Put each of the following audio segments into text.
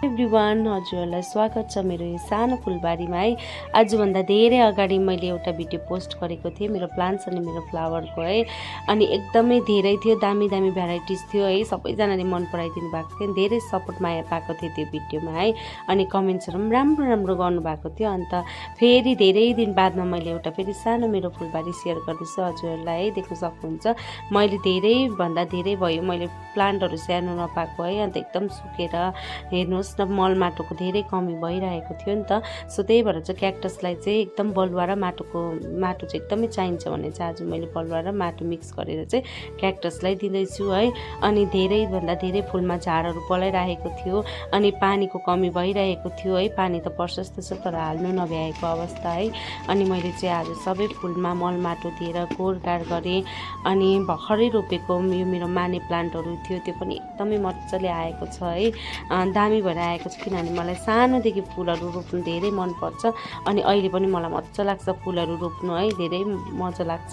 Everyone, हजुरहरूलाई स्वागत छ मेरो यो सानो फुलबारीमा है। आजभन्दा धेरै अगाडि मैले एउटा भिडियो पोस्ट गरेको थिएँ मेरो प्लान्ट्स अनि मेरो फ्लावरको है। अनि एकदमै धेरै थियो, दामी दामी भेराइटिज थियो है। सबैजनाले मन पराइदिनु भएको थियो, धेरै सपोर्ट माया पाएको थियो त्यो भिडियोमा है। अनि कमेन्ट्सहरू पनि राम्रो राम्रो गर्नुभएको थियो। अन्त फेरि धेरै दिन बादमा मैले एउटा फेरि सानो मेरो फुलबारी सेयर गर्दैछु हजुरहरूलाई है। देख्न सक्नुहुन्छ मैले धेरैभन्दा धेरै भयो मैले प्लान्टहरू स्याहार्नु नपाएको है। अन्त एकदम सुकेर हेर्नुहोस् न, मल माटोको धेरै कमी भइरहेको थियो नि त। सो त्यही भएर चाहिँ क्याक्टसलाई चाहिँ एकदम बलुवा र माटो चाहिँ एकदमै चाहिन्छ भने चाहिँ आज मैले बलुवा र माटो मिक्स गरेर चाहिँ क्याक्टसलाई दिँदैछु है। अनि धेरैभन्दा धेरै फुलमा झारहरू पलाइरहेको थियो अनि पानीको कमी भइरहेको थियो है। पानी त पर्छ जस्तो छ तर हाल्नु नभ्याएको अवस्था है। अनि मैले चाहिँ आज सबै फुलमा मल माटो दिएर गोडगाड गरेँ। अनि भर्खरै रोपेको यो मेरो माने प्लान्टहरू थियो त्यो पनि एकदमै मजाले आएको छ है। दामी भएर आएको छ किनभने मलाई सानोदेखि फुलहरू रोप्नु धेरै मनपर्छ। अनि अहिले पनि मलाई मजा लाग्छ फुलहरू रोप्नु है, धेरै मजा लाग्छ।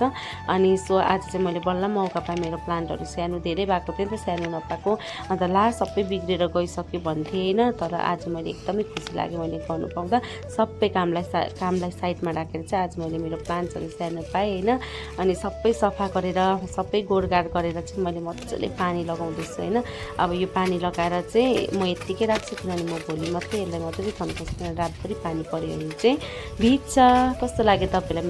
अनि सो आज चाहिँ मैले बल्ल मौका पाएँ, मेरो प्लान्टहरू सानो धेरै भएको थियो नि त, सानो नपाएको। अन्त सबै बिग्रेर गइसक्यो भन्थेँ होइन, तर आज मैले एकदमै खुसी लाग्यो मैले गर्नु पाउँदा। सबै कामलाई साइडमा राखेर चाहिँ आज मैले मेरो प्लान्ट्सहरू स्याहार्न पाएँ होइन। अनि सबै सफा गरेर सबै गोडगाड गरेर चाहिँ मैले मजाले पानी लगाउँदैछु होइन। अब यो पानी लगाएर चाहिँ म यत्तिकै राख्छु किनभने म भोलि मात्रै यसलाई मजाले थन्काउँछु। रातभरि पानी पऱ्यो भने चाहिँ भिज्छ। कस्तो लाग्यो तपाईँलाई?